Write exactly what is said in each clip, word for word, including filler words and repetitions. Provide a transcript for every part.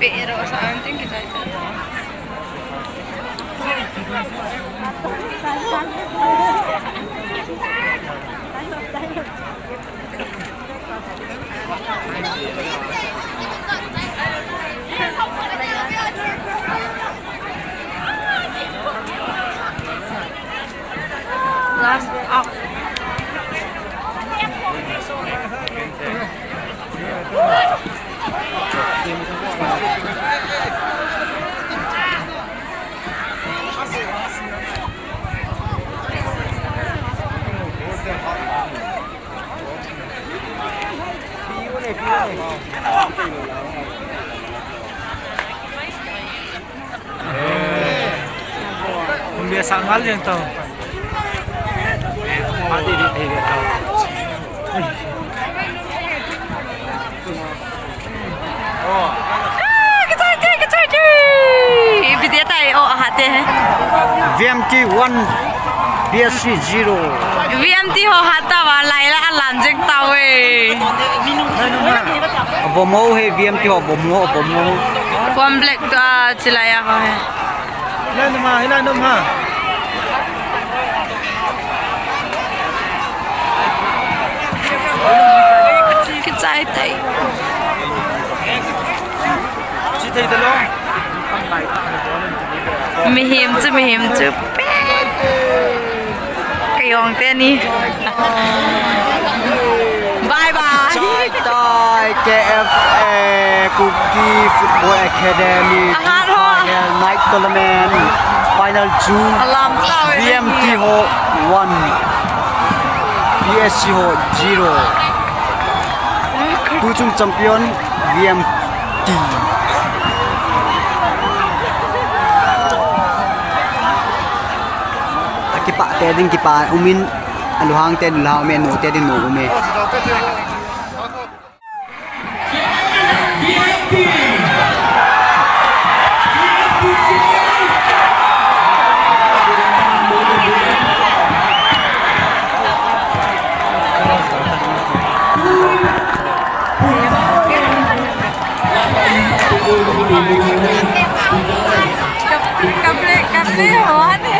Pero sa anting kita ito. Last up. Umbia sangal jeng tau. Adi di thei tau. Ah, kichai te, kichai te. Ipi dia tai, oh, ahate hai. V M T one, P S C zero. V M T ho hata wa, laila alam jeng tau e. Abomo he, V M T ho, abomo, abomo. Form black to, ah, chilaya ho he. Hilai numa, hilai numa. Kichai tai. Chi thei talou. Mihem chu, mihem chu. Kayong teni. Bye bye. Chai tai K F A Kuki Football Academy Ahat ho. Final night tournament. Final two. Alam tau e. V M T ho one. P S C ho zero. Tuchung champion V M T. Akipah te ding kipah umin, alunghang te lunghang ume, anu te ding anu ume. Kable, kable, ho, ane.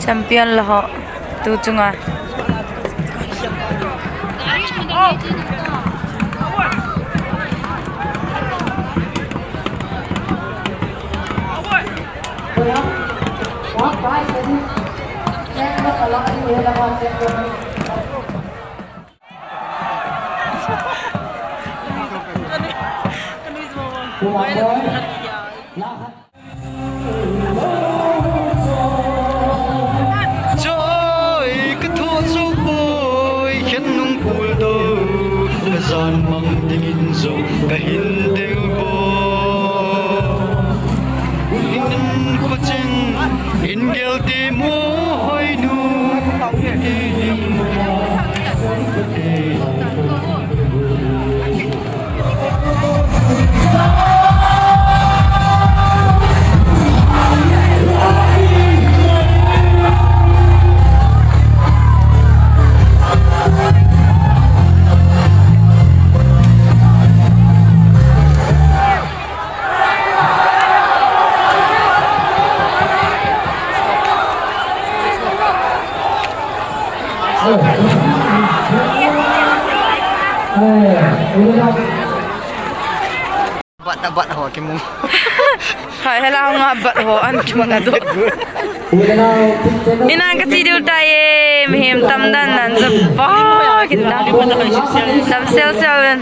Champion la ho, tu chunga. Choi, ka tho chok boi, khen nung pul do, ka jan Mang dingin jong kahin deu bou. In khacheng, in gel te mo hoinu. Bat, bat ho kimu. Hai, hela nga bat ho an kimu do. Ina ka chi diu tai e, mihem tam dan dan jop. Ba, kita. Dam sel sel.